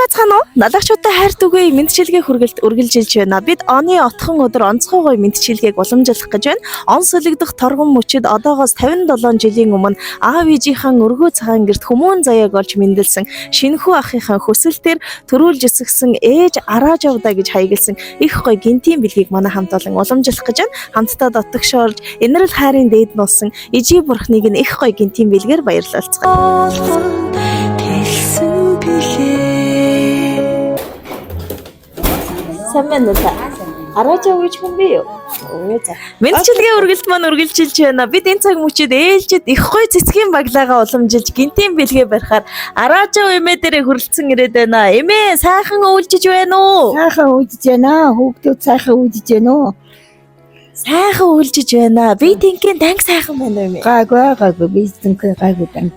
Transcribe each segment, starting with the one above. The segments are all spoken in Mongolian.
Бацгаана уу? Налагчуудаа хайр түгээ мэндчилгээ хүргэлт үргэлжилж байна. Бид оны отхон өдөр онцгой гоё мэндчилгээг уламжлах гэж байна. Он солигдох торгон мөчид одоогоос 57 жилийн өмнө аав ээжийнхаа өргөө цагаан герт хүмүүн заяаг олж мэндэлсэн шинэхүү ахынхаа хүсэлтээр төрүүлж өсгсөн ээж арааж авда гэж хаягдсан их гоё гинтийн бэлгийг манай хамт олон уламжлах гэж байна. Хамтдаа дотогшоо орж энэрэл хайрын дээд нь болсон ижи бурхныг нь их гоё гинтийн бэлгээр баярлалцгаая. Тэлсэн билээ. Сайн байна уу та? Араажаа гэж хүн би юу? Өө за. Мэндчилгээ үргэлт маань үргэлжилж байна. Бид энэ цаг мөчид ээлжид их гой цэцгийн баглаагаа уламжилж гинтийн бэлгээ барихаар Араажаа эмээ дээрээ хүрэлцэн ирээд байна. Эмээ сайхан өвлжиж байна уу? Сайхан үүдэж байна. Хүүхдүүд сайхан үүдэж байна уу? Сайхан өвлжиж байна. Би тэнхээ данг сайхан байна уу эмээ? Гайгүй гайгүй би зэнхээ гайгүй данг.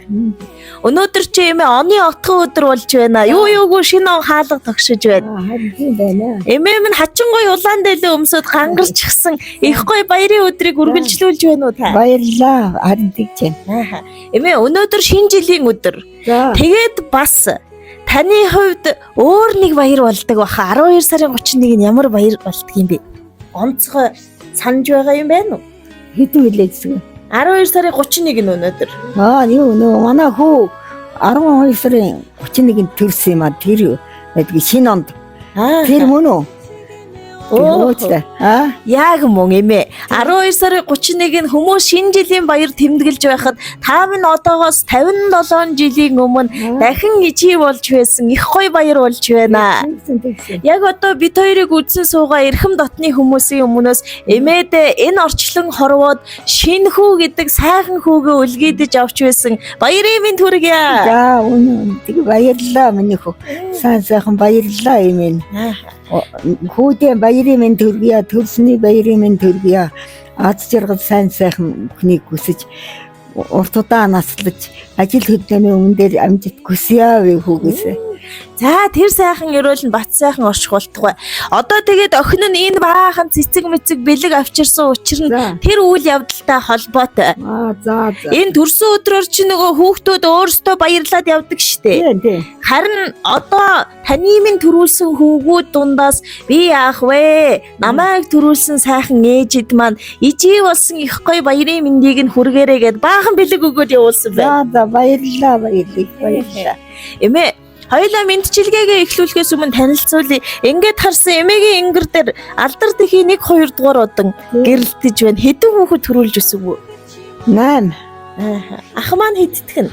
Өнөөдөр чи эмээ оны отхон өдөр болж байна. Юу юугүй шинэ он хаалга тогшиж байна. Харин тийм байна. Эмээ минь хачингүй улаан дээлээ өмсөд гангарчихсан их гой баярын өдрийг үргэлжлүүлж байна уу та? Баярлалаа. Харин тэгж байна. Ааха. Эмээ өнөөдөр шинэ жилийн өдөр. За. Тэгээд бас таны хувьд өөр нэг баяр болдог баха. 12 сарын 31 нь ямар баяр болдог юм бэ? Онцгой санаж байгаа юм байна уу? Хэдэн билээ гэсэн. 12 сарын 31 нь өнөөдөр. Аа юу нөө манай хүү 12 сарын 31-нд төрсөн юм а тэр байдаг шинэ онд. Аа. Тэр мөн үү? Оо. Өөцтэй. Аа Яг мөн эмээ. 12 сарын 31 нь хүмүүс шинэ жилийн баяр тэмдэглэж байхад та минь одоогоос 57 жилийн өмнө дахин ижий болж байсан их гоё баяр болж байна. Тэгсэн тэгсэн. Яг одоо бид хоёрыг үзсэн суугаа эрхэм дотны хүмүүсийн өмнөөс эмээдээ энэ орчлон хорвоод шинэ хүү гэдэг сайхан хүүгээ үлгийдэж авч байсан баярын минь төргийа. За үнэн тэг баярлалаа миний хүү. Сайн сайхан баярлалаа юм. Хүүдээ баярын минь төргийа, төрсний баярын минь төргийа. Аз жаргал сайн сайхан бүхнийг хүсэж урт удаан наслаж ажил хөдөлгөөний өмнө дээр амжилт хүсье вэ хүүгээсээ. За тэр сайхан ерөөл нь бат сайхан орчих болтугай. Одоо тэгээд охин нь энэ баахан цэцэг мэцэг бэлэг авчирсан учир нь За. тэр үйл явдалтай холбоотой. Аа за за. Энэ төрсөн өдрөөр чи нөгөө хүүхдүүд өөрсдөө баярлаад явдаг штэ. Тийм тийм. Харин одоо таны минь төрүүлсэн хүүгүүд дундаас би яах вэ? Намайг төрүүлсэн сайхан ээжид маань ижий болсон их гоё баярын мэндийг нь хүргээрэй гэд баахан бэлэг өгөөд явуулсан байна. За за баярлалаа баярлалаа баярлалаа. Эмээ хоёлаа мэндчилгээгээ эхлүүлэхээс өмнө танилцуулъя. Ингээд харсан эмээгийн ингэр дээр алдар тэхийн 1 2 дугаар удан гэрэлтэж байна. Хэдэн хүүхэд төрүүлж өсөв үү? 8. Аа, Ах маань хэддэх нь?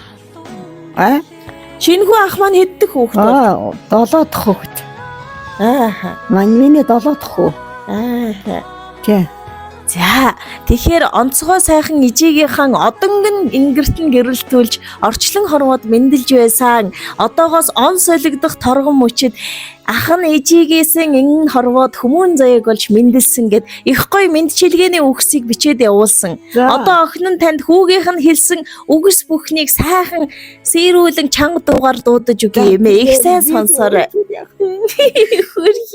Аа Шинэхүү ах маань хэддэх хүүхэд бол? аа долоо дахь хүүхэд. Аа. Мань миний долоо дахь хүү. Аа. Тийм. За тэгэхээр онцгой сайхан ижигийнхэн одонгон ингэртэн гэрэлтүүлж орчлон хорвоод мэндэлж байсан. Одоогоос он солигдох торгон мөчид ах нь ижигээсэн ингэн хорвоод хүмүүн заяаг олж мэндэлсэн гэд их гоё мэндчилгээний үгсийг бичээд явуулсан. За. Одоо охин нь танд хүүгийнх нь хэлсэн үгс бүхнийг сайхан сэрүүлэн чанга дуугаар дуудаж өгье юм ээ. Их сайн сонсоорой.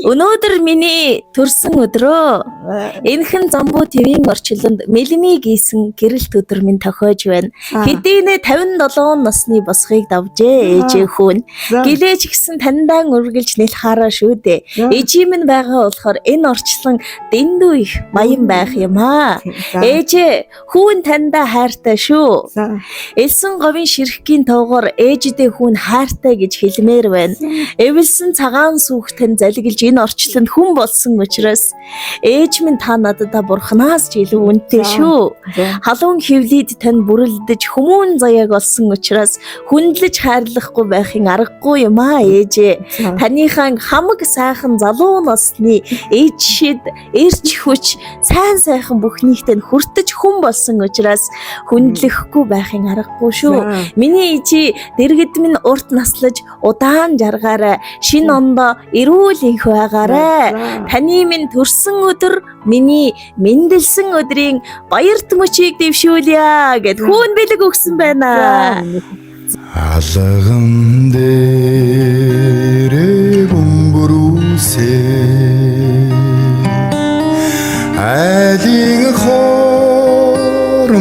Өнөөдөр миний төрсөн өдрөө. Энхэн замбуу твийн орчлонд мэлмий гийсэн гэрэлт өдөр минь тохиож байна. Хэдийнэ 57 насны босхийг давжээ ээжээ хүүн. Гэлээч гисэн таньдаан үргэлж нэл хараа шүү дээ. Ээжийн минь байгаа болохоор энэ орчлон дэндүү их баян байх юм аа. Ээжээ хүүн таньдаа хайртай шүү. За. Элсэн говийн ширхгийн тоогоор ээждээ хүүн хайртай гэж хэлмээр байна. Эвэлсэн цагаан сүх тань залгилж энэ орчлонд хүн болсон учраас ээж минь та надад бурхнаас ч илүү үнэтэй За. шүү. За. Халуун хөвлөд тань бүрлдэж хүмүүн заяаг олсон учраас хүндлэж хайрлахгүй байхын аргагүй юм аа ээжээ. За. Таныхаа хамаг сайхан залуу насны ээж шид, эрч хүч, сайн сайхан бүхнийг тань хүртэж хүн болсон учраас хүндлэхгүй байхын аргагүй шүү. За. Миний ижи дэргэд минь урт наслаж удаан жаргаарай. Шинэ ондоо эрүүл энх байгаарай. За. Таны минь төрсөн өдөр миний мэндэлсэн өдрийн баярт мөчийг дэвшүүлье гэд хүүн бэлэг өгсөн байна. За. Алган дээрээ бөмбөрүүсээ айлын хооронд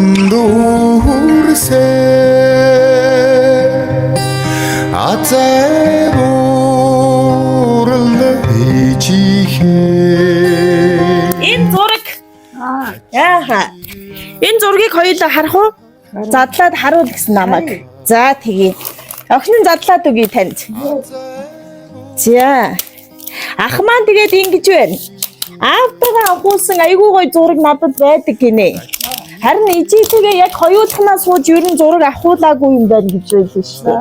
үрсээ азай буу. Энэ зураг. Яаха. Энэ зургийг хоёулаа харах уу? Задлаад харуул гэсэн намайг. За тэгье. Охин нь задлаад өгье танд. За. Ах маань тэгээд ингэж байна. Аавтайгаа авахулсан айгүй гой зураг надад байдаг гинэ. Харин ижийтэйгээ яг хоёулахнаа сууж ер нь зураг авахуулаагүй юм байна гэж байлээ шүү дээ.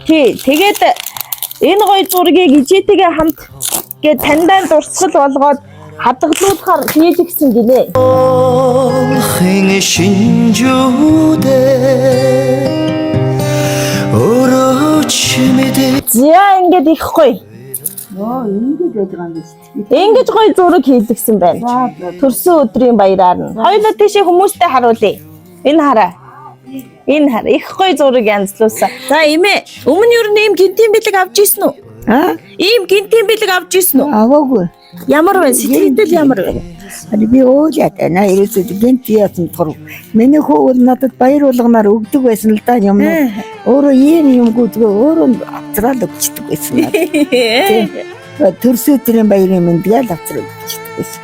Тий, тэгээд энэ гой зургийг ижийтэйгээ хамт гээд таньдаа дурсгал болгоод хадгалуулахар хийлгсэн гинэ. Олохын шинжүүдээ өрөөч мэдээ. За ингээд их гоё. Оо, ингэж байж байгаа юм биш үү? Ингэж гоё зураг хийлгсэн байна. Төрсөн өдрийн баяраар нь. Хоёулаа тийшээ хүмүүстэй харуулъя. Энэ хараа. Энэ хар их гоё зураг янзлуулсан. За эмээ, өмнө юу нэм гинтийн бэлэг авч ийсэн үү? Аа, Ийм гинтийн бэлэг авч ийсэн үү? аваагүй. Ямар вэ? Сэтгэл ямар вэ? Али би уулаад байна. Ерөөсөө гэнт яасан тур. Миний хүү бол надад баяр болгоноор өгдөг байсан л да юм. Өөрөө ийм юмгүй зүгээр өөрөө авцраал өгчдөг байсан. надад. Төрсөн өдрийн баярын мэнд гээл авцраал өгчдөг байсан.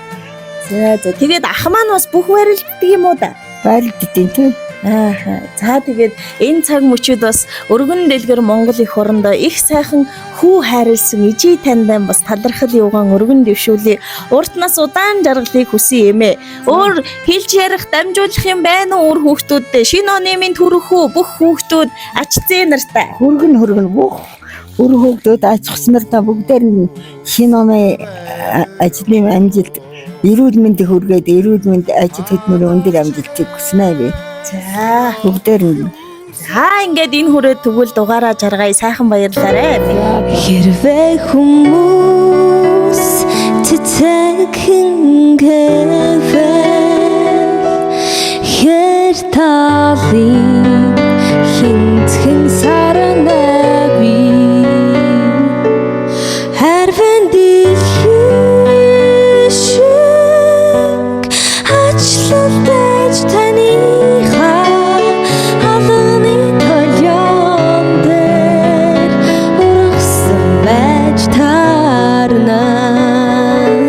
За за тэгээд ах маань бас бүх барилддаг юм уу да? Баярлалаа тий. Аа. За тэгээд энэ цаг мөчид бас өргөн дэлгэр Монгол их орондоо их сайхан хүү хайрлсан ижий таньдаа бас талархал юугаан өргөн дэвшүүлээ. Урт нас удаан жаргалыг хүсье эмээ. Өөр хэлж ярих дамжуулах юм байна уу өөр хүүхдүүдтэй? Шинэ оны минь төрөх үү бүх хүүхдүүд ач зээ нартай. Хөргөн хөргөн бүх үр хүүхдүүд ач хуснартаа бүгдээр нь шинэ оны ажлын амжилт, эрүүл мэнд хүргээд эрүүл мэнд ажил хөдөлмөрийн өндөр амжилтыг хүснэ би. За. Бүгдээр нь. За ингээд энэ хүрээд тэгвэл дугаараа жаргая сайхан баярлалаа. Хэрвээ хүмүүс цэцэгхэн гэвэл хэр талын